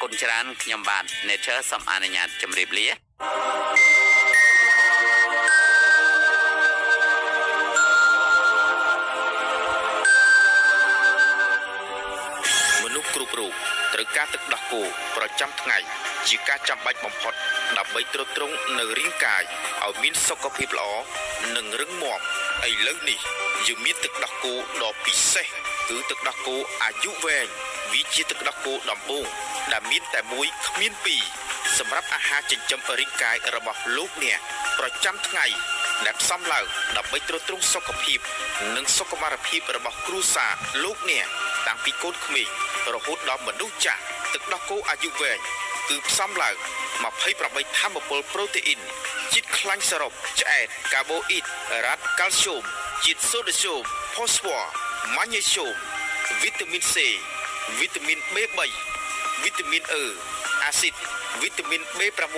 គុណច្រើនខ្ញុំបាទ Nature សូមអនុញ្ញាតជម្រាបលា មនុស្សគ្រប់រូបត្រូវការទឹកដោះគោប្រចាំថ្ងៃជាការចាំបាច់បំផុតដើម្បីទ្រទ្រង់នៅរាងកាយឲ្យមានសុខភាពល្អនិងរឹងមាំឥឡូវនេះយើងមានទឹកដោះគោដ៏ពិសេសគឺទឹកដោះគោអាយុវែងវាជាទឹកដោះគោដំបូងដែលមានតែមួយគ្មានពីរសម្រាប់អាហារចិញ្ចឹមរាងកាយរបស់លោកអ្នកប្រចាំថ្ងៃដែលផ្សំឡើងដើម្បីទ្រទ្រង់សុខភាពនិងសុខុមាលភាពរបស់គ្រួសារលោកអ្នកតាំងពីកូនក្មេងរហូតដល់មនុស្សចាស់ទឹកដោះគោអាយុវែងគឺផ្សំឡើង28ធម្មពលប្រូតេអ៊ីនជាតិខ្លាញ់សរុបឆ្អែតកាបូអ៊ីដ្រាតកាល់ស្យូមជាតិសូដ្យូមផូស្វ័រម៉ាញ៉េស្យូមវីតាមីន C វីតាមីន B3 វីតាមីន E អាស៊ីតវីតាមីន B6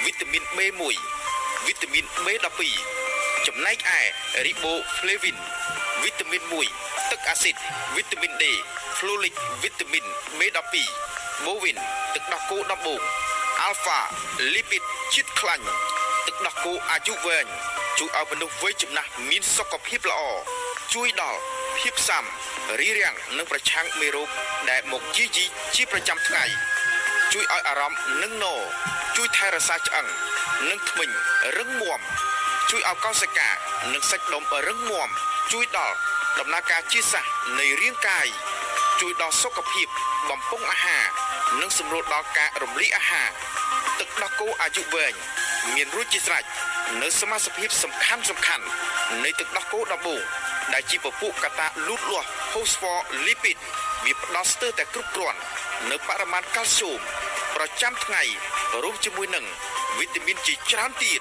វីតាមីន B1 វីតាមីន B12 ចំណែកឯរីបូហ្វ្លេវីនវីតាមីន1ទឹកអាស៊ីតវីតាមីន D ហ្លូលិកវីតាមីន B12 បូវីនទឹកដោះគោដំបូងអាល់ហ្វាលីពីតជាតិខ្លាញ់ទឹកដោះគោអាយុវែងជួយឲ្យមនុស្សវ័យចំណាស់មានសុខភាពល្អជួយដល់ភាពស៊ាំរារាំងនិងប្រឆាំងមេរោគដែលមកយាយីជាប្រចាំថ្ងៃ ជួយឲ្យអារម្មណ៍នឹងណជួយថែរក្សាឆ្អឹងនិងធ្មេញរឹងមាំជួយឲ្យកោសិកានិងសាច់ដុំរឹងមាំជួយដល់ដំណើរការជាតិសាសន៍នៃរាងកាយជួយដល់សុខភាពបំពង់អាហារនិងសម្រួលដល់ការរំលាយអាហារទឹកដោះគោអាយុវែងមានរសជាតិស្រេចនៅសមាសភាពសំខាន់សំខាន់នៃទឹកដោះគោដំបូងដែលជាពពួកកត្តាលូតលាស់ផូស្វ័រលីពីតវាផ្ដល់ស្ទើរតែគ្រប់គ្រាន់នៅបរិមាណកាល់ស្យូមប្រចាំថ្ងៃរួមជាមួយនឹងវីតាមីនជាច្រើនទៀត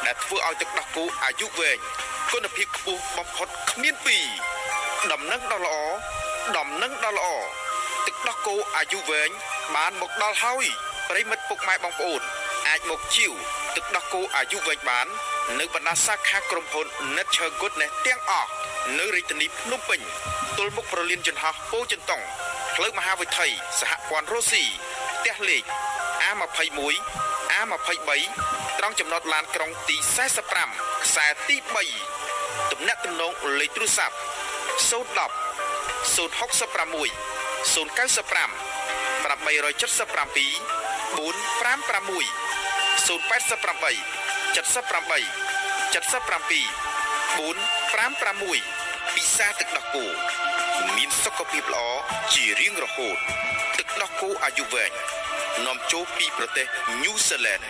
ដែលធ្វើឲ្យទឹកដោះគោអាយុវែងគុណភាពខ្ពស់បំផុតគ្មានពីរដំណឹងដ៏ល្អដំណឹងដ៏ល្អទឹកដោះគោអាយុវែងបានមកដល់ហើយប្រិយមិត្តពុកម៉ែបងប្អូន អាចមកជាវទឹកដោះគោអាយុវែងបាន នៅបណ្ដាសាខាក្រុមហ៊ុន Nature Goodness ទាំងអស់នៅរាជធានីភ្នំពេញទល់មុខប្រលានយន្តហោះពោធិ៍ចិនតុងផ្លូវមហាវិថីសហព័ន្ធរុស្ស៊ីផ្ទះលេខ A21 A23 ត្រង់ចំណតឡានក្រុងទី45ខ្សែទី3ទំនាក់ទំនងលេខទូរស័ព្ទ010 066 095 877 456 088 78 77 456ពិសាទឹកដោះគោមានសុខភាពល្អជារៀងរហូត ទឹកដោះគោអាយុវែងនាំចូលពីប្រទេសញូហ្សេឡង់។